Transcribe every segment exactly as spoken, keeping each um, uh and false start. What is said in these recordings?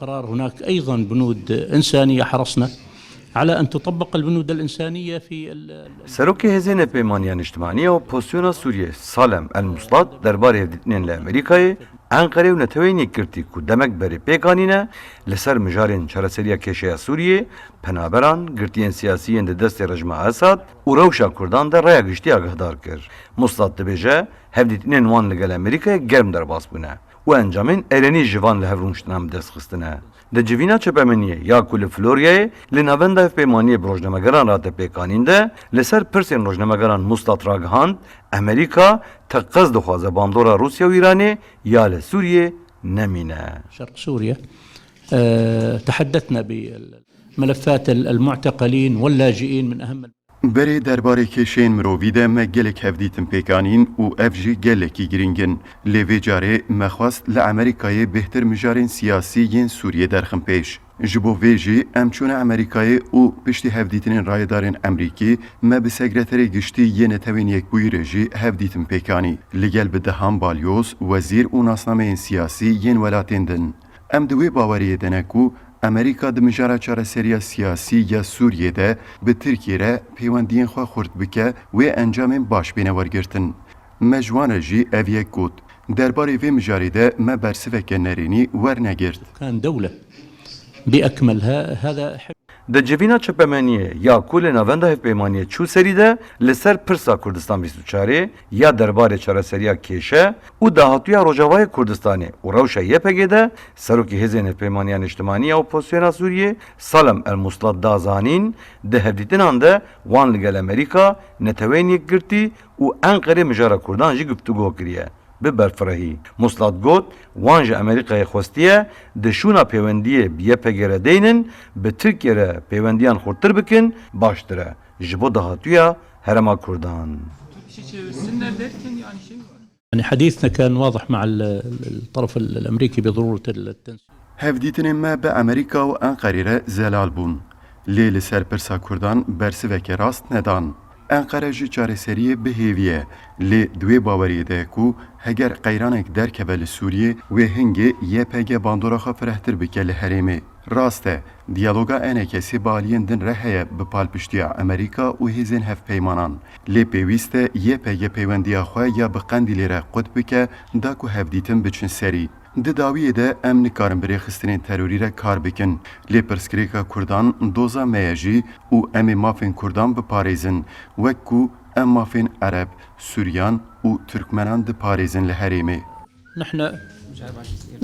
قرار هناك أيضًا بنود إنسانية، حرصنا على أن تطبق البنود الإنسانية في ال- ال- Serokê Hêzên Pêmaniya Niştimanî ya Opozisyona Sûriyê Salem El Muslat derbarê hevdîtinên li Amerîkayê, Enqerê û Neteweyên Yekgirtî ku demek berê pêk anîne, li ser mijarên çareseriya kêşeya Sûriyê, penaberan, girtiyên siyasî yên di destê rejima Esad û rewşa Kurdan de raya giştî agahedar kir. Muslat dibêje, hevdîtinên wan li gel Amerîkayê germ derbas bûne û encamên erênî ji van li hev rûniştinan bi dest xistine. Di civîna çepemeniyê ya ku li Floryayê li Navenda Hevpeymaniyê bi rojnamegeran re hate pêkanîn de, li ser pirsên rojnamegeran Muslat ragihand, Amerîka teqez dixwaze bandora Rûsya û Îranê ya li Sûriyê nemîne. شرق سوريا. آه، تحدثنا بالملفات المعتقلين واللاجئين من أهم Berê derbarê kêşeyên mirovî de me gelek hevdîtin pêk anîn û ev jî gelekî girîng in. Lê vê carê me xwest li Amerîkayê bêhtir mijarên siyasî yên Sûriyê derxin pêş. Ji bo vê jî em çûne Amerîkayê û piştî hevdîtinên rayedarên Emrîkî me bi Sekreterê Giştî yê Netewên Yekbûyî re jî hevdîtin pêk anî. Li gel bi dehan balyoz, wezîr û nasnameyên siyasî yên welatên din. Em di wê baweriyê de ne ku Amerîka di mijara çareseriya siyasî ya Sûriyê de bi Tirkiyê re pêwendiyên xwe xurt bike, wê encamên baş bêne wergirtin. Me ji wan re jî ev yek got. Derbarê vê mijarê de me bersiveke nerênî wernegirt. كان دولة بأكملها. هذا حق. Di civîna çepemeniyê ya ku li Navenda Hevpeymaniyê çû serî de, li ser pirsa Kurdistan bîst û çarê ya derbarê çareseriya kêşe û dahatûya Rojavayê Kurdistanê û rewşa Y P G de, Serokê Hêzên Hevpeymaniya Niştimanî ya Opozisyona Sûriyê Salem El Muslat da zanîn, di hevdîtinan de wan li gel Amerîka, Neteweyên Yekgirtî û Enqerê mijara Kurdan jî guftûgo kiriye. Bi berfirehî, Muslat got, wan ji Amerîkayê xwestiye di şûna pêwendiyê bi Y P G re deynin, bi Tirkiye re pêwendiyan xurttir bikin, baştir e ji bo dahatûya herêma Kurdan. Türkçe çevirsinler derken yani şey var. يعني حديثنا كان واضح مع ال- ال- الطرف ال- الأمريكي بضرورة التنسيق. Hevdîtinên me bi Amerîka û Enqerê re zelal bûn. Lê li ser pirsa Kurdan bersiveke rast nedan. Enqere ji çareseriyê bi hêvî ye, lê di wê baweriyê de ye ku heger qeyranek derkeve li Sûriyê, wê hingê Y P G bandora xwe firehtir bike li herêmê. Rast e, diyaloga enekesê bi aliyên din re heye bi palpiştiya Amerîka û hêzên hevpeymanan. Lê pêwîst e Y P G peywendiya xwe ya bi Qendîlê re qut bike, da ku hevdîtin biçin serî. Di dawiyê de em nikarin bi rêxistinên terorî re kar bikin. Lê pirsgirêka Kurdan doza me ye jî û em ê mafên Kurdan biparêzin, wek ku em mafên Ereb, Suryan û Tirkmenan diparêzin li herêmê. نحن.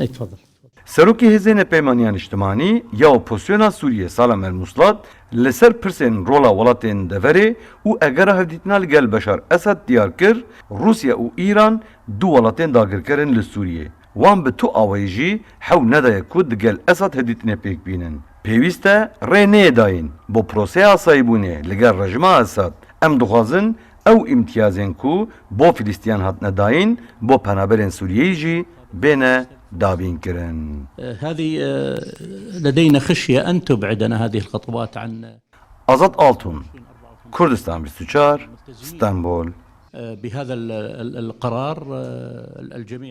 إي، تفضل. Serokê Hêzên Peymaniya Niştimanî ya Opozisyona Sûriyê Salem El Muslat li ser pirsên rola welatên deverê û egera hevdîtina li gel Beşar Esad diyar kir, Rûsya û Îran du welatên dagirker in li Sûriyê. Wan bi tu awayî jî hewl nedaye ku di gel Esad hevdîtinê pêk bînin. Pêwîst e rê neyê dayîn bo proseya asayîbûnê li gel rejima Esad. Em dixwazin ew îmtiyazên ku bo Filîstiyan hatine dayîn, bo penaberên Sûriyeyî jî bêne dabînkirin. هذه، آه، لدينا خشية أن تبعدنا هذه الخطوات عن Azad Altun, Kurdistan bîst û çar, Stenbol. آه، بهذا ال- ال- القرار، آه، الجميع